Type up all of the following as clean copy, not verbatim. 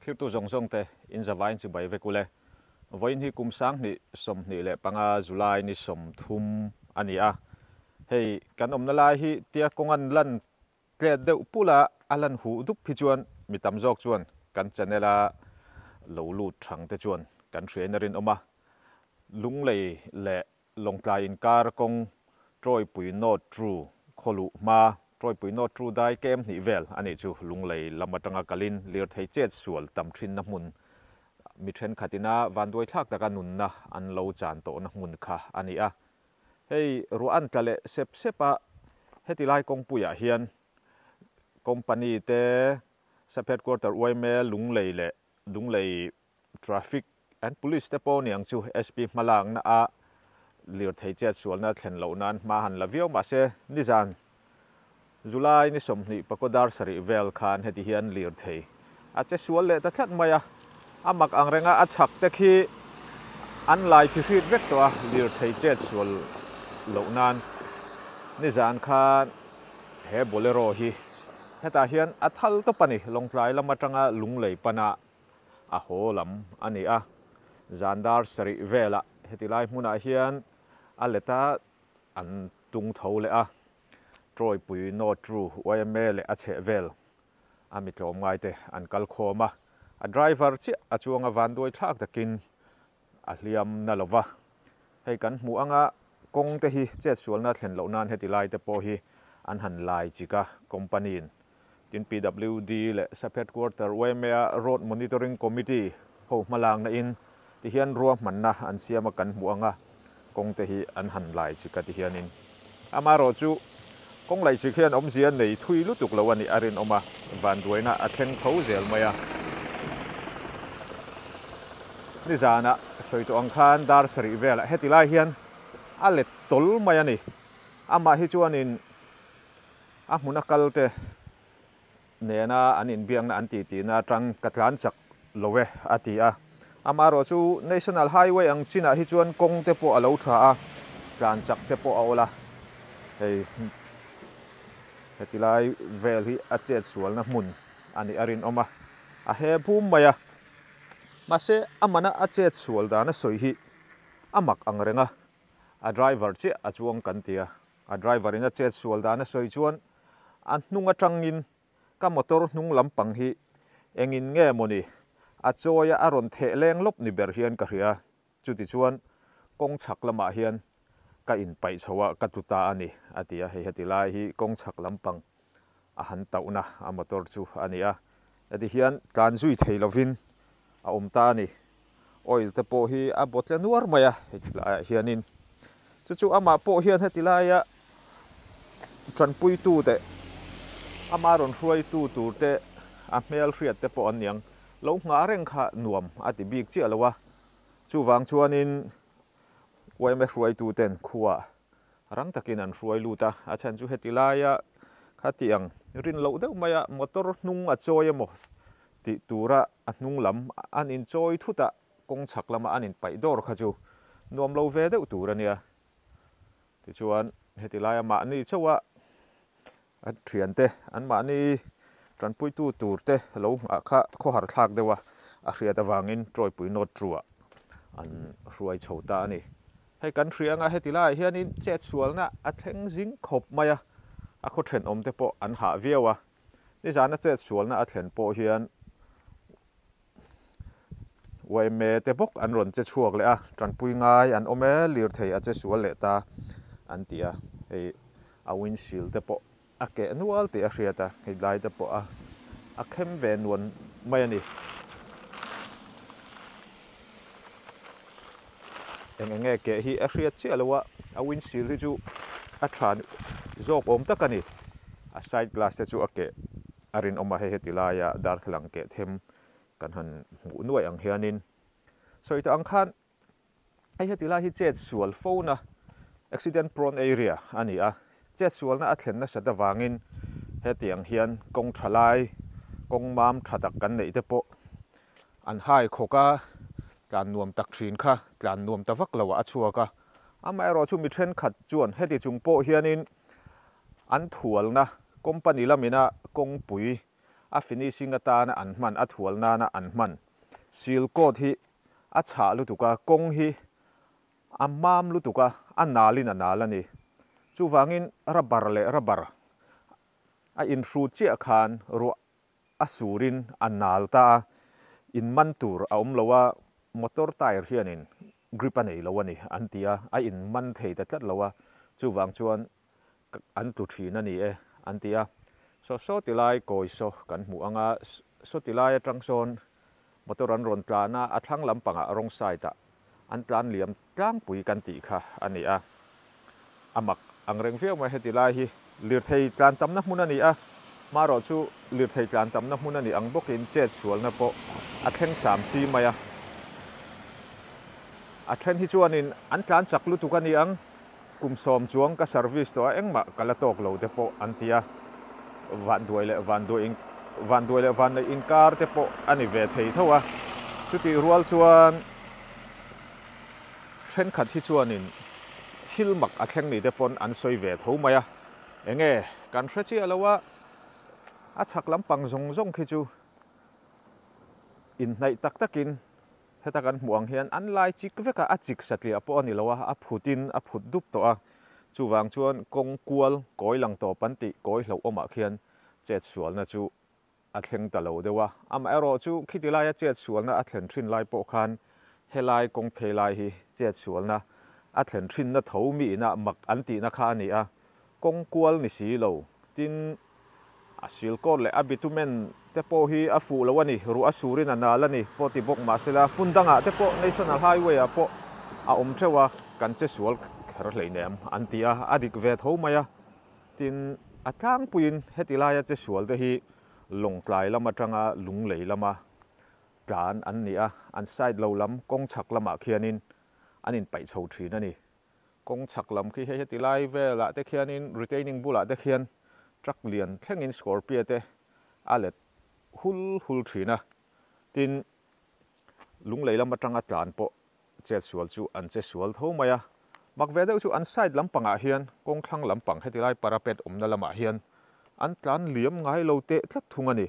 Thlirtu zawng zawng te in zavain chibai vek ule. Vawiin hi kum 2025 July ni 30 a ni a. Hei kan awmna lai hi tia kawng an lan tlet deuh pula a lan huh dup hi chuan mi tam zawk chuan kan channel a lo lut thang te chuan kan hriain a rinawm a. Lunglei leh Lawngtlai inkar kawng Trawipui North Tru khawluh hma Trawipui North Tru dai kem hnih vel a nih chu Lunglei lam atanga kalin lirthei chet sual tam thinna hmun mi thenkhatina vanduaithlak taka nunna an lo chan tawhna hmun kha a ni a. Hei ruah an tla leh sep sep a, heti lai kawngpuiah hian company te sub headquarter yma Lunglei leh Lunglei Traffic and Police te pawh niang chu SP hmalakna a lirthei chet sualna thlen loh nan hma han la viau mahse nizan July ni 20 pakaw dar sarih vel khan heti hian lirthei a che sual leh ta tlat mai a, a mak ang renga a chhak te khi an lai phihrit vek tawh a lirthei chet sual loh nan nizan khan he Bolero hi hetah hian a thal tawp a ni Lawngtlai lam atanga Lunglei pana a haw lam a ni a, zan dar sarih velah heti lai hmunah hian a let a, an tung tho leh a, Trawipui North Ru yma leh a chheh vel a mi tlawm ngai te an kal khawm a, a driver chiah a chuang a vanduai thlak takin a hliam na lo va, hei kan hmuh anga kawng te hi chet sualna thlen loh nan heti lai te pawh hi an han lai chik a, company in tin PWD leh sub headquarter yma road monitoring committee ho hmalakna in ti hian ruahmanna an siam a kan hmuh anga kawng te hi an han lai chik a ti hianin amaherawhchu kawng laih chik hian awmzia nei thui lutuk lo a nih a rinawm a, vanduaina a thleng tho zel mai a. Nizanah sawi tawh ang khan dar sarih velah heti lai hian a let tawl mai a ni. Amah hi chuanin a hmun a kal te nena an inbiakna an titihna atang ka tlan chak lo e a ti a. Amaherawh chu National Highway ang chinah hi chuan kawng te pawh a lo tha a, tlan chak te pawh a awl a. Hei heti lai vel hi a chet sualna hmun a nih a rinawm a, a he bum mai a. Mahse a mana a chet sual dan a sawi hi a mak ang reng a, a driver chiah a chuang kan ti a. A driver in a chet sual dan a sawi chuan a hnung atangin ka motor hnung lampang hi engin nge mawni a chawi a a rawn theh leng lawp ni ber hian ka hria. Chuti chuan kawng chhak lamah hian ka inpaih chho a ka tlu ta a ni a ti a, hei heti lai hi kawng chhak lampang a han tauhna a motor chu a ni a. Heti hian tlan zui thei lovin a awm ta a ni. Oil te pawh hi a bawtle nuar mai a heti laiah hianin chu chu amah pawh hian heti laia tanpuitu te ama rawn hruaitu tur te a hmel hriat te pawh an niang lo nghah reng kha nuam a ti bik chiah lo a, chuvang chuanin yma hruaitu ten khuah rang takin an hruai lut a, a chhan chu heti laia khatiang rin loh deuh maia motor hnung a chawi emaw tih tura a hnung lam an inchawi thut a, kawng chhak lama an inpaih dawr kha chu nuam lo ve deuh tur a nia. Tichuan heti laia mahni chauha a thiante an mahni tanpuitu tur te lo nghah kha khawhar thlak deuh a, a hriat avangin Trawipui North True-ah an hruai chho ta a ni. Hei kan hria anga heti laiah hianin chetsualna a thleng zing khawp mai a, a khaw thenawm te pawh an hah viau a. Nizana chetsualna a thlen pawh hian yma te bawk an rawn che chhuak leh a, tanpui ngai an awm e, lirthei a che sual leh ta an ti a, hei a windshield te pawh a keh nual tih a hriat a, hei lai te pawh a a khem ve nuan mai a ni. Eng eng nge keh hi a hriat chiah lo a, a windshield hi chu a tha zawk awm tak a ni. A side glass te chu a keh a rinawm a, hei heti laia darthlalang keh them kan han hmuh nuaih ang hianin sawi tawh ang khan hei heti lai hi chet sual fona accident prone area a ni a, chet sualna a thlen nasat avangin hetiang hian kawng tha lai kawng mam tha tak kan neih te pawh an hai khawk a, tlan nuam tak thin kha tlan nuam ta vak lo ah a chhuak a, amaherawh chu mi thenkhat chuan heti chung pawh hianin an thualna company lamina kawngpui. A finishing atana an hman, a thual nana an hman seal coat hi a chhah lutuk a, kawng hi a mam lutuk a, a nalin a nal a ni. Chuvangin rubber leh rubber a inhrut chiah khan ruah a surin a nal ta a, in man tur a awm lo a, motor tyre hianin grip a nei lo a ni an ti a, a in man thei ta tlat lo a, chuvang chuan an tlu thin a ni e an ti a. Saw saw ti lai kawi saw kan hmuh ang a, saw ti lai atang sawn motor an rawn tlan a, a thlang lampangah wrong side ah an tlan liam tlangpui kan tih kha a ni a. A mak ang reng viau mai heti lai hi lirthei tlan tamna hmun a ni a, marawh chu lirthei tlan tamna hmun a ni ang bawkin chet sualna pawh a thleng cham chi mai a. A then hi chuanin an tlan chak lutuk a ni ang, kum sawm chuang ka service tawh a engmah ka la tawk lo te pawh an ti a, vanduai leh vanduai in vanduai leh vanneih inkar te pawh a ni ve thei tho a, chutih rual chuan thenkhat hi chuanin thil mak a thleng ni te pawn an sawi ve tho mai a, enge kan hre chiah lo a, a chhak lampang zawng zawng khi chu inhnaih tak takin Heta kan hmuh ang hian an lai chik vek a, a chik satliah pawh a ni lo a, a phutin a phut dup tawh a. Chuvang chuan kawng kual kawi lang tawp an tih kawi hlauh awmah khian chet sualna chu a thleng ta lo deuh a. Amaherawh chu khiti laia chet sualna a thlen thin lai pawh khan helai kawng phei lai hi chet sualna a thlen thinna tho mi inah mak an tihna kha a ni a. Kawng kual ni si lo. Tin, a silkawt leh a bitumen te pawh hi a fuh lo a ni, ruah a surin a nal a ni pawh ti bawk mah sela, hmun dangah te pawh National Highway ah pawh a awm theuh a, kan che sual kher hleinem an ti a, a dik ve tho mai a. Tin, a tlangpuiin heti laia che sual te hi Lawngtlai lam atanga Lunglei lama tlan an ni a, an side lo lam kawng chhak lamah khianin an inpaih chho thin a ni. Kawng chhak lam khi hei heti lai velah te khianin retaining bulah te khian truck lian thlengin Scorpio te a let hul hul thin a, tin Lunglei lam atanga tlan pawh chet sual chu an che sual tho mai a, mak ve deuh chu an side lampangah hian kawng thlang lampang heti lai parapet awmna lamah hian an tlan liam ngai lo teh tlat thung a ni.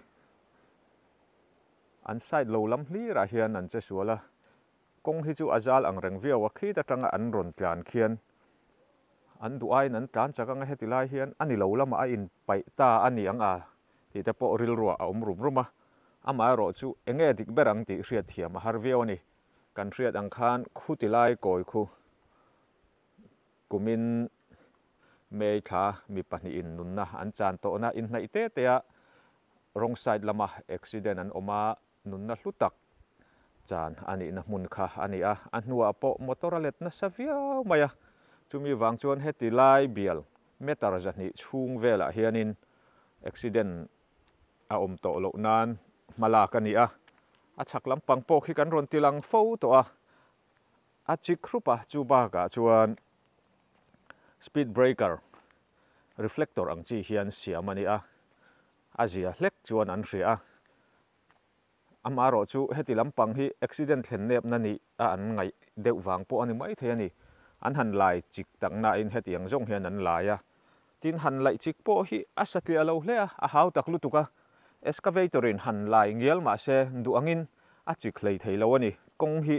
An side lo lam hlirah hian an che sual a, Kawng hi chu a zal ang reng viau a, khit atanga an rawn tlan khian an duh aiin an tlan chak anga heti lai hian a ni lo lamah a inpaih ta a ni ang a tih te pawh rilruah a awm rum rum a, amaherawh chu eng nge dik ber ang tih hriat thiam a har viau a ni. Kan hriat ang khan khu ti lai kawi khu kumin May thla mi pahnihin nunna an chan tawhna inhnaih te te a wrong side lama accident an awm a, Nunna hlu tak chan a nihna hmun kha a ni a, a hnuah pawh motor a let nasa viau mai a, chumi vang chuan heti lai bial meter 200 chhung velah hianin accident a awm tawh loh nan hma lak a ni a, a chhak lampang pawh khi kan rawn ti lang fo tawh a, a chik hrup a, chu bakah chuan speed breaker reflector ang chi hian siam a ni a, a zia hlek chuan an hria a. Amaherawh chu heti lampang hi accident thlen nepna nih a an ngaih deuh vang pawh a ni mai thei a ni. An han lai chik tak nain hetiang zawng hian an lai a. Tin, han laih chik pawh hi a satliah lo hle a, a hau tak lutuk a. Excavator in han lai ngial mah se duh angin a chik hlei thei lo a ni. Kawng hi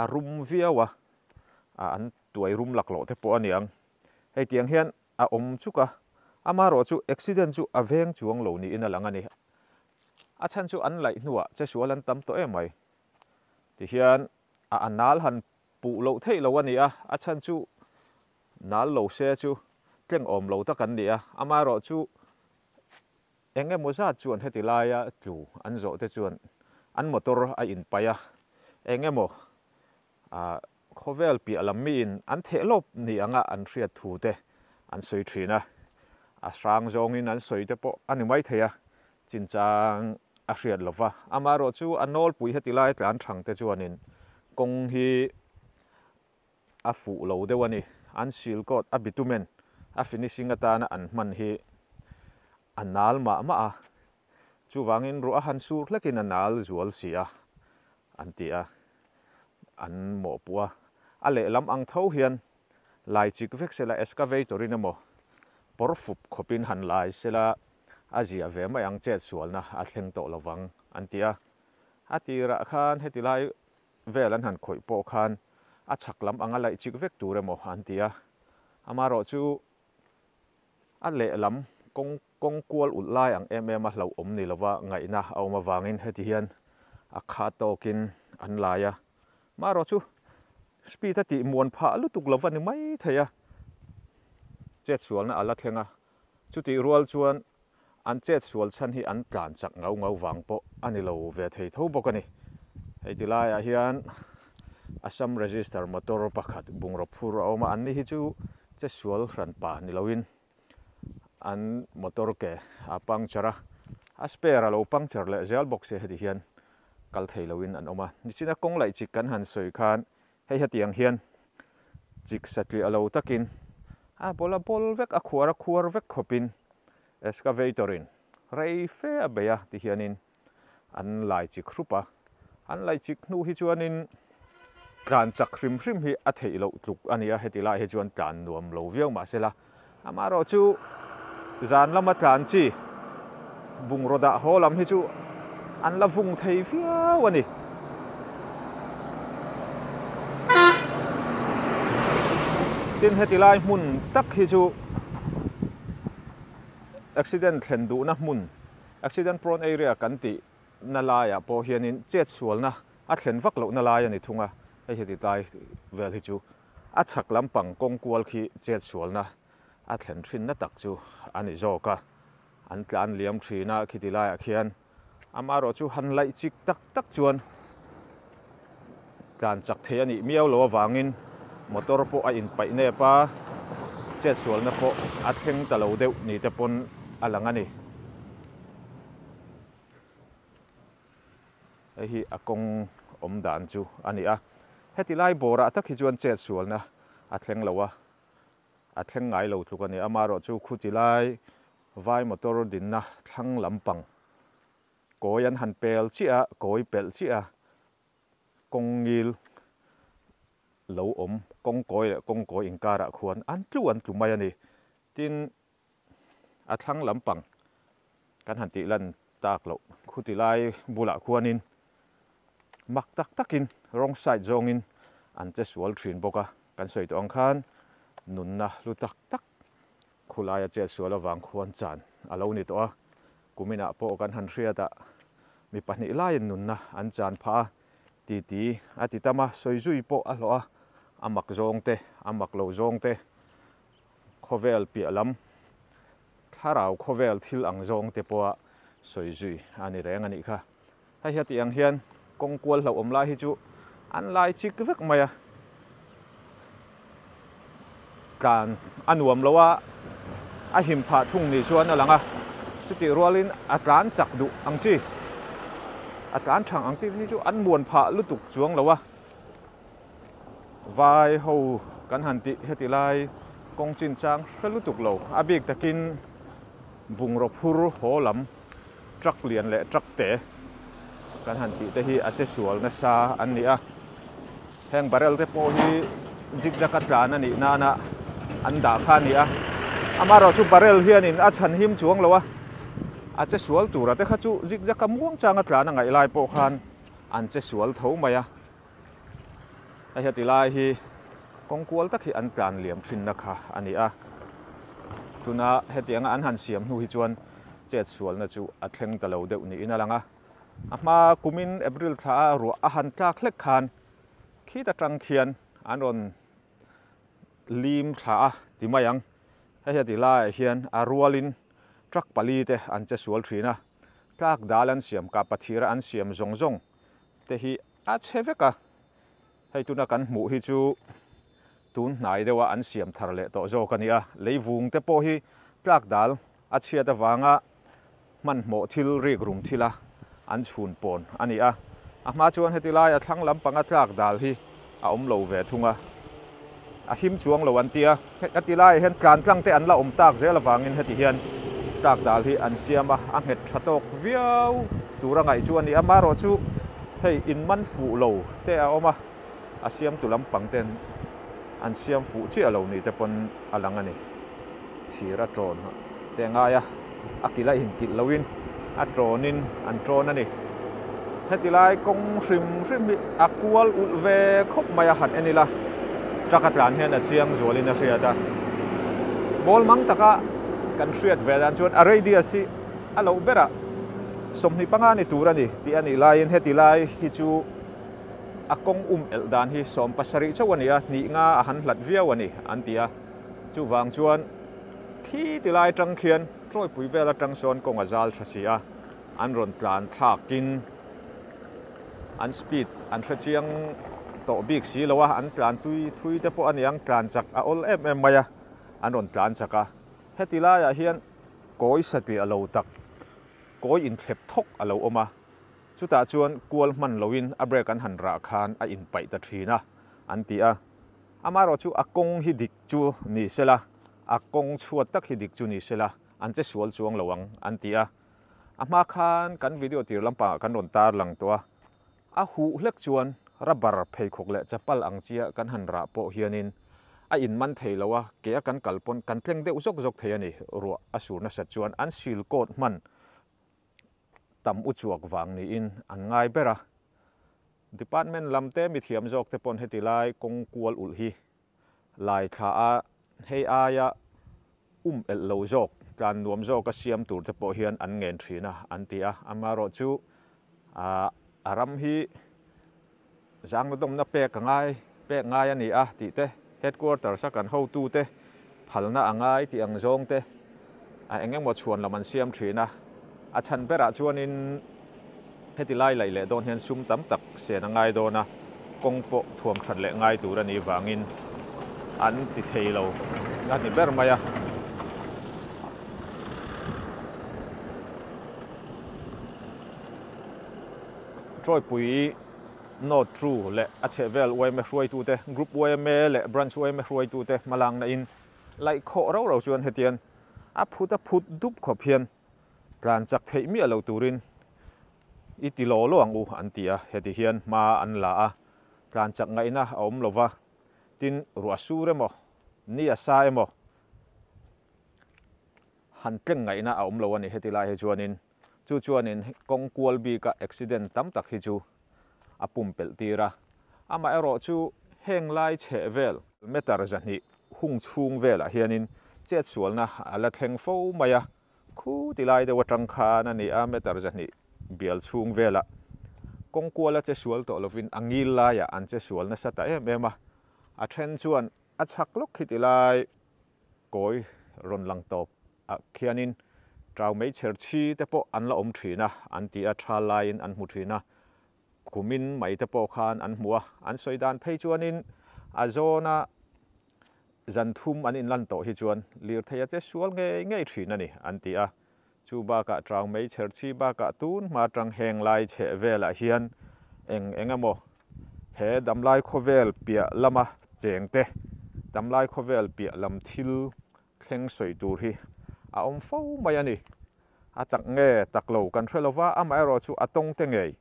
a rum viau a, an tuai rum laklawh te pawh a ni ang. Hei tiang hian a awm chuk a, amaherawh chu accident chu a veng chuang lo niin a lang a ni. A chhan chu an laih hnuah che sual an tam tawh em mai. Tihian a a nal han puh loh theih lo a ni a, a chhan chu nal lo se chu tleng awm lo tak an ni a, amaherawh chu eng emaw zat chuan heti laia tlu an zawh te chuan an motor a inpaih a, eng emaw ah khawvel piah lam miin an theh lawp ni anga an hriat thu te an sawi thin a, a hrang zawngin an sawi te pawh a ni mai thei a, chinchang a hriat lo va. Amaherawh chu a nawlpui heti lai tlan thang te chuanin kawng hi a fuh lo deuh a ni. An seal coat a bitumen a finishing atana an hman hi a nal mah mah a, chuvangin ruah a han sur hlekin a nal zual si a, an ti a, an mawhpuh a. A lehlam ang tho hian lai chik vek sela excavator in emaw pawr fup khawpin han lai sela a zia ve mai ang chet sualna a thleng tawh lovang an ti a. A tirah khan heti lai vel an han khawih pawh khan a chhak lam anga laih chik vek tur emaw an ti a. Amaherawhchu a lehlam kawng kawng kual ulh lai ang em em a hlauhawm ni lova ngaihna a awm avangin heti hian a kha tawkin an lai a. Amaherawhchu speed a tih muan phah lutuk lova ni mai thei a, chetsualna a la thleng a. Chutih rual chuan an chet sual chhan hi an tlan chak ngau ngau vang pawh a ni lo ve thei tho bawk a ni. Hei ti laiah hian Assam Register motor pakhat bungraw phur a awm a, anni hi chu che sual hran pa ni loin an motor ke a puncture a, a spare a lo puncture leh zel bawk se heti hian kal thei loin an awm a. Nichina kawng laih chik kan han sawi khan Hei hetiang hian chik satliah lo takin a bawl a bawl vek, a khuar a khuar vek khawpin excavator in rei fe a bei a ti hianin an lai chik hrup a. An lai chik hnu hi chuanin tlan chak hrim hrim hi a theih loh tluk a ni a, heti lai hi chuan tlan nuam lo viau mahsela Amaherawh chu zan lama tlan chi bungraw dah haw lam hi chu an la vung thei viau a ni. Tin, heti lai hmun tak hi chu accident thlen duhna hmun, accident prone area kan tih na laiah pawh hianin chetsualna a thlen vak lohna lai a ni thung a, hei heti tlai vel hi chu A chhak lampang kawng kual khi chetsualna a thlen thinna tak chu a ni zawk a, an tlan liam thin a, khiti laiah khian amaherawh chu han laih chik tak tak chuan tlan chak thei a nih miau lo avangin motor pawh a inpaih nep a, chetsualna pawh a thleng ta lo deuh ni te pawn a lang a ni. Hei hi a kawng awm dan chu a ni a, heti lai bawrah tak hi chuan chet sualna a thleng lo a, a thleng ngai lo tluk a ni. Amaherawh chu khuti lai vai motor dinna thlang lampang kawi an han pel chiah a, kawi pelh chiah a, kawng ngil lo awm kawng kawi leh kawng kawi inkarah khuan an tlu an tlu mai a ni. Tin, a thlang lampang kan han tih lan tak loh khuti lai bulah khuanin mak tak takin wrong side zawngin an che sual thin bawk a, kan sawi tawh ang khan nunna hlu tak tak khulaia chet sual avang khuan chan a lo ni tawh a, kuminah pawh kan han hriat ah mi pahnih laiin nunna an chan phah a, titi a ti tam a, sawi zui pawh a hlawh a, a mak zawng te a mak lo zawng te. Khawvel piah lam, thlarau khawvel thil ang zawng te pawha sawi zui a ni reng a nih kha. Hei heti ang hian kawng kual hlauhawm lai hi chu an lai chik vek mai a, tlan a nuam lo a, a him phah thung ni chuan a lang a, chutih rualin a tlan chak duh ang chi, a tlan thang ang chi hi chu an muan phah lutuk chuang lo a. Vai ho kan han tih heti lai kawng chin chang hre lutuk lo. A bik takin bungraw phur haw lam truck lian leh truck te kan han tih te hi a che sual nasa an ni a. Heng barrel te pawh hi zigzag a tlan a nih nana an dah kha a ni a. Amaherawh chu barrel hianin a chhan him chuang lo a, a che sual tura te kha chu zigzag a muang chang a tlan a ngaih lai pawh khan an che sual tho mai a. Hei heti lai hi kawng kual tak hi an tlan liam thinna kha a ni a, tuna hetianga an han siam hnu hi chuan chet sualna chu a thleng ta lo deuh niin a lang a, a hma kumin April thla a ruah a han tlak hlek khan khit atang khian an rawn lim thla a ti mai ang, hei heti laiah hian a rualin truck pali te an che sual thin a, tlak dal an siam kah pathira an siam zawng zawng te hi a chhe vek a, hei tuna kan hmuh hi chu tun hnai deuha an siam thar leh tawh zawk a ni a, leivung te pawh hi tlak dal a chhiat avanga hmanhmawh thil rik rum thila an chhun pawn a ni a, a hma chuan heti lai a thlang lampanga tlak dal hi a awm lo ve thung a, a him chuang lo an ti a, heti laiah hian tlan tlang te an la awm tak zel avangin heti hian tlak dal hi an siam a, a nghet tha tawk viau tur a ngaih chu a ni a, amaherawh chu hei in man fuh lo te a awm a, a siamtu lampang ten an siam fuh chiah lo ni te pawn a lang a ni, thir a tawn te a ngai a. A kilh a inkilh loin a tawnin an tawn a ni. Heti lai kawng hrim hrim hi a kual ulh ve khawp mai a han en ila, truck a tlan hian a chiang zualin a hriat a. Ball mang taka kan hriat ve dan chuan a radius hi a loh berah 25 ni tur a ni tih a nih laiin heti lai hi chu a kawng um elh dan hi 17 chauh a ni a, hnih nga a han hlat viau a ni an ti a. Chuvang chuan khi ti lai atang khian Trawipui vel atang sawn kawng a zal tha si a, an rawn tlan thlakin an speed an hre chiang tawh bik si lo a, an tlan tui thui te pawh a ni ang, tlan chak a awl em em mai a, an rawn tlan chak a. Heti laiah hian kawi satliah lo tak, kawi inthlep thawk a lo awm a, chutah chuan kual hman loin a brake an han rah khan a inpaih ta thin a, an ti a. Amaherawh chu a kawng hi dik chu ni sela, a kawng chhuat tak hi dik chu ni sela, an che sual chuang lo ang, an ti a. A hma khan kan video tir lampangah kan rawn tar lang tawh a, a huh hlek chuan rubber pheikhawk leh chapal ang chia kan han rah pawh hianin a inman thei lo a, ke a kan kal pawn kan tleng deuh zawk zawk thei a ni, ruah a sur nasat chuan an sil coat hman tam uchuak vang niin an ngai ber a. Department lam te mithiam zawk te pawn heti lai kawng kual ulh hi lai thla a hei aia um elh lo zawk, tlan nuam zawk a siam tur te pawh hian an ngen thin a an ti a. Amaherawh chu a ram hi zangna dawmna pek a ngai, pek ngai a ni a tih te, headquarters a kan hotu te phalna a ngai tih ang zawng te a eng emaw chhuan lam an siam thin a. A chhan berah chuanin heti lai laih leh dawn hian sum tam tak sen a ngai dawn a, kawng pawh thuam that leh ngai tur a nih vangin an ti thei lo a ni ber mai a. Trawipui North True leh a chhehvel yma hruaitute, Group yma leh Branch yma hruaitute hmalakna in laih khawh rau rau chuan hetian a phut a phut dup khawp hian tlan chak theih miah lo turin i ti law law ang u an ti a, heti hian hma an la a, tlan chak ngaihna a awm lova, tin ruah sur emaw, ni a sa emaw han tleng ngaihna a awm lo a ni heti lai hi chuanin chu chuanin kawng kual bika accident tam tak hi chu a pumpelh tir a, amaherawh chu heng lai chheh vel meter 200 hung chhung velah hianin chetsualna a la thleng fo mai a, khu ti lai deuh atang khan a ni a, meter 200 bial chhung velah kawng kuala che sual tawh lovin a ngil laiah an che sual nasa ta em em a, a then chuan a chhak lawk khi ti lai kawi rawn lang tawp ah khianin tau mei chher chhi te pawh an la awm thin a, an ti a, tha laiin an hmu thin a. Kumin mai te pawh khan an hmu a, an sawi dan phei chuanin a zawna zan thum an inlan tawh hi chuan lirthei a che sual ngei ngei thin a ni an ti a. Chu bakah Trau mei chherchhi bakah tun hma tang heng lai chheh velah hian eng eng emaw he damlai khawvel piah lama cheng te, damlai khawvel piah lam thil thleng sawi tur hi a awm fo mai a ni. A tak nge tak lo kan hre lova, amaherawh chu a tawng te ngei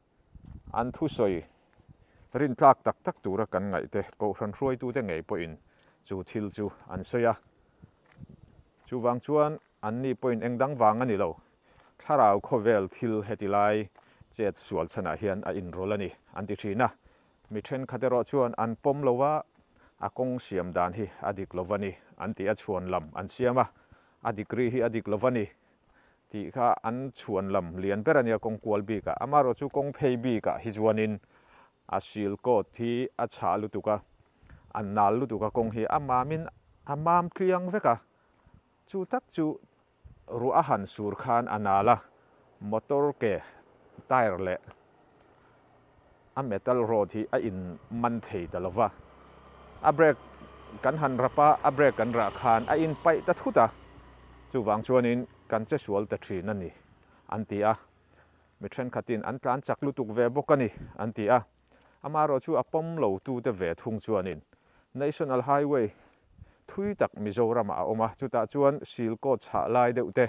an thusawi rintlak tak tak tura kan ngaih te Kohhran hruaitute ngei pawhin chu thil chu an sawi a. Chuvang chuan anni pawhin eng dang vang a ni lo, thlarau khawvel thil heti lai chet sual chhanah hian a inrawlh a ni an ti thin a. Mi thenkhat erawh chuan an pawm lo a, a kawng siam dan hi a dik lo va ni an ti a, chhuan lam an siam a, a degree hi a dik lo va ni tih kha an chhuan lam lian ber a nia kawng kual bikah. Amaherawh chu kawng phei bikah hi chuanin a sil coat hi a chhah lutuk a, a nal lutuk a, kawng hi a mamin a mam tliang vek a, chu tak chu ruah a han sur khan a nal a, motor ke tyre leh a metal rod hi a in man thei ta lo va, a brake kan han rap a, a brake kan rah khan a in paih ta thut a, chuvang chuanin kan che sual ta thin a ni an ti a, mi thenkhatin an tlan chak lutuk ve bawk a ni an ti a, amaherawh chu a pawm lo tute ve thung chuanin National Highway thui tak Mizoramah a awm a, chutah chuan Silkaw chhah lai deuh te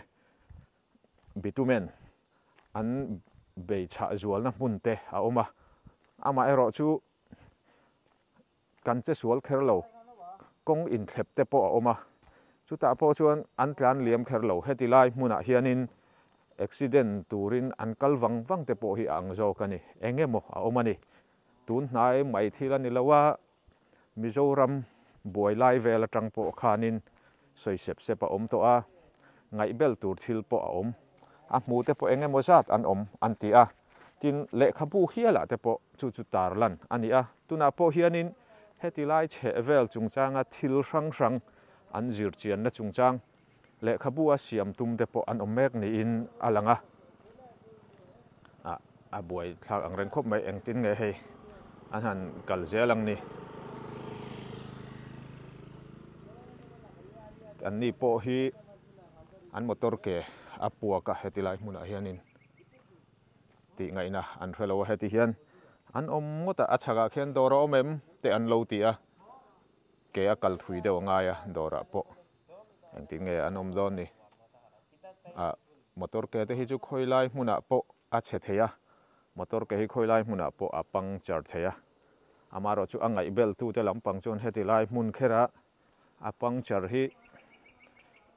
bitumen an bei chhah zualna hmun te a awm a, amaherawh chu kan che sual kher lo, kawng inthlep te pawh a awm a, Chutah pawh chuan an tlan liam kher lo. Heti lai hmunah hianin accident turin an kal vang vang te pawh hi a ang zawk a ni. Eng emaw a awm a ni. Tun hnai mai thil a ni lo a, Mizoram buai lai vel atang pawh khanin sawi sep sep a awm tawh a, ngaihbel tur thil pawh a awm. A hmu te pawh eng emaw zat an awm an ti a, tin lehkhabu hialah te pawh chu chu tarlan a ni a. Tunah pawh hianin heti lai chheh vel chungchanga thil hrang hrang an zirchianna chungchang lehkhabu a siam tum te pawh an awm mek niin a lang a. Ah, a buai thlak ang reng khawp mai, engtin nge hei an han kal zel ang ni. An ni pawh hi an motor ke a puak a heti lai hmunah hianin tih ngaihna an hre lo a, heti hian an awm ngawt a, a chhakah khian dawr a awm em te an lo ti a, ke a kal thui deuh a ngai a dawrah pawh. Engtin nge an awm dawn ni? Ah, motor ke te hi chu khawi lai hmunah pawh a chhe thei a, motor ke hi khawi lai hmunah pawh a puncture thei a. Amaherawh chu a ngaihbel tute lampang chuan heti lai hmun khera a puncture hi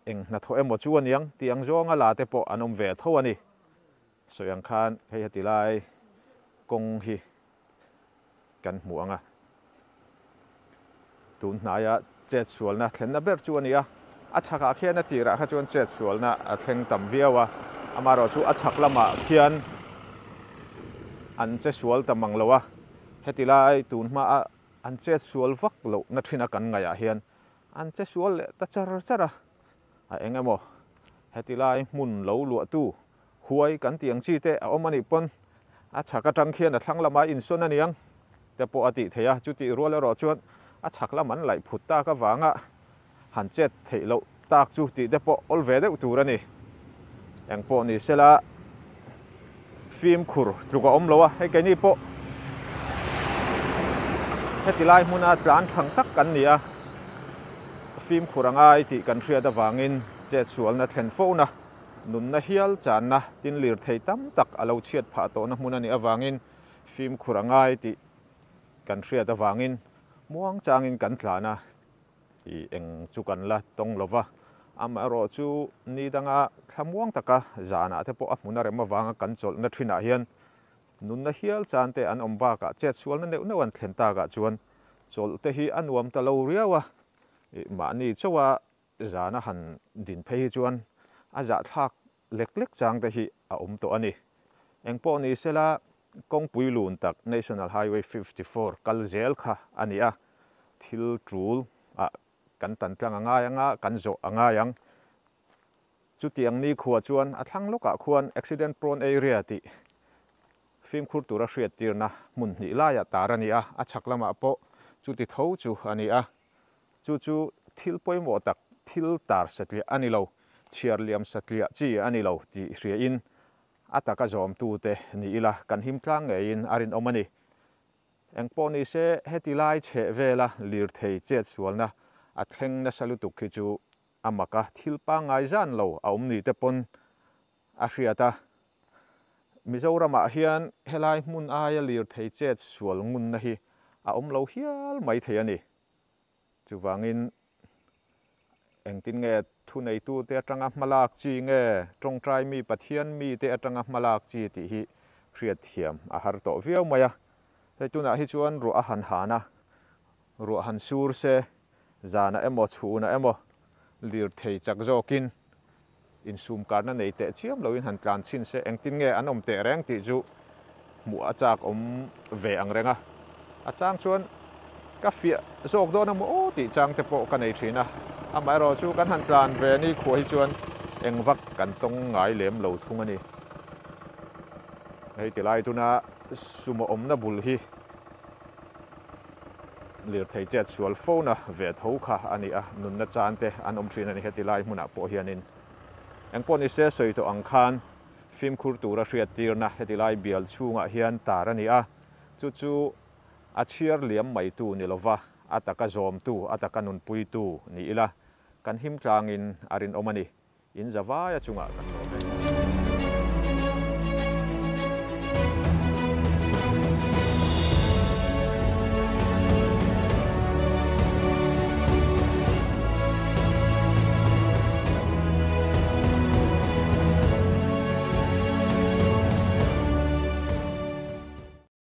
eng hnathawh emaw chu a niang tih ang zawnga la te pawh an awm ve tho a ni. Sawi ang khan hei heti lai kawng hi kan hmu ang a. Tun hnaia chet sualna thlenna ber chu a ni a, a chhakah khian a tirah kha chuan chet sualna a thleng tam viau a, amaherawh chu a chhak lamah khian an che sual ta mang lo a, heti lai tun hmaa an chet sual vak lohna thin a kan ngaihah hian an che sual leh ta char char a, a eng emaw heti lai hmun lo luahtu Huai kan tih ang chi te a awm a nih pawn a chhak atang khian a thlang lamah insawn a niang te pawh a tih theih a, chutih rual erawh chuan a chhak lam an laih phut tak avanga han chet theih loh tak chu tih te pawh awl ve deuh tur a ni. Eng pawh ni sela fimkhur tluk a awm lo a, hei keini pawh heti lai hmuna tlan thlang tak kan ni a, fimkhur a ngai tih kan hriat avangin chetsualna thlen fona Nunna hial channa tin lirthei tam tak a lo chhiat phah tawhna hmun a nih avangin fimkhur a ngai tih kan hriat avangin muang changin kan tlan a, i eng chu kan la tawng lo va. Amaherawh chu ni danga thlamuang taka zanah te pawh a hmun a rem avanga kan chawlhna thinah hian nunna hial chan te an awm bakah chetsualna neuh neuh an thlen takah chuan chawlh te hi a nuam ta lo riau a, i mahni chauha Zana han din phei hi chuan a zahthlak lek lek chang te hi a awm tawh a ni. Engpawh ni sela kawngpui lun tak National Highway 54 kal zel kha a ni a, thil tul ah kan tan tlang a ngai ang a, kan zawh a ngai ang. Chutiang nikhua chuan a thlang lawkah khuan accident prone area tih fimkhur tura hriattirna hmun hnih laiah tar a ni a, a chhak lamah pawh chuti tho chu a ni a. Chu chu thil pawimawh tak, thil tar satliah a ni lo, chhiar liam satliah chi a ni lo tih hriain a taka zawmtute ni ila kan him tlang ngeiin a rinawm a ni. Engpawh ni se heti lai chheh vela lirthei chet sualna a thleng nasa lutuk hi chu a mak a, thil pangngai zan lo a awm ni te pawn a hriat a. Mizoramah hian helai hmun aia lirthei chet sual ngunna hi a awm lo hial maithei a ni. Chuvangin engtin nge thuneitute atanga hmalak chi nge tawngtai mi Pathian mite atanga hmalak chi tih hi hriatthiam a har tawh viau mai a. Hei tunah hi chuan ruah a han han a, ruah han sur se, zanah emaw chhunah emaw lirthei chak zawkin Insum karna nei teh chiam loin han tlan chhin se engtin nge an awm teh reng tih chu hmuh a chak awm ve ang reng a. A chang chuan ka fiah zawk dawn a maw aw tih chang te pawh ka nei thin a. Amaherawh chu kan han tlan ve ni khuah hi chuan eng vak kan tawng ngai lem lo thung a ni. Hei tilai tuna sumo awmna bul hi Lirthei chet sual fona ve tho kha a ni a, nunna chan te an awm thin a ni heti lai hmunah pawh hianin. Engpawh ni se sawi tawh ang khan fimkhur tura hriattirna heti lai bial chhungah hian tar a ni a, chu chu a chhiar liam maitu ni lova a taka zawmtu, a taka nunpuitu ni ila kan him tlangin a rinawm a ni. In zavaia chungah kan lawm e.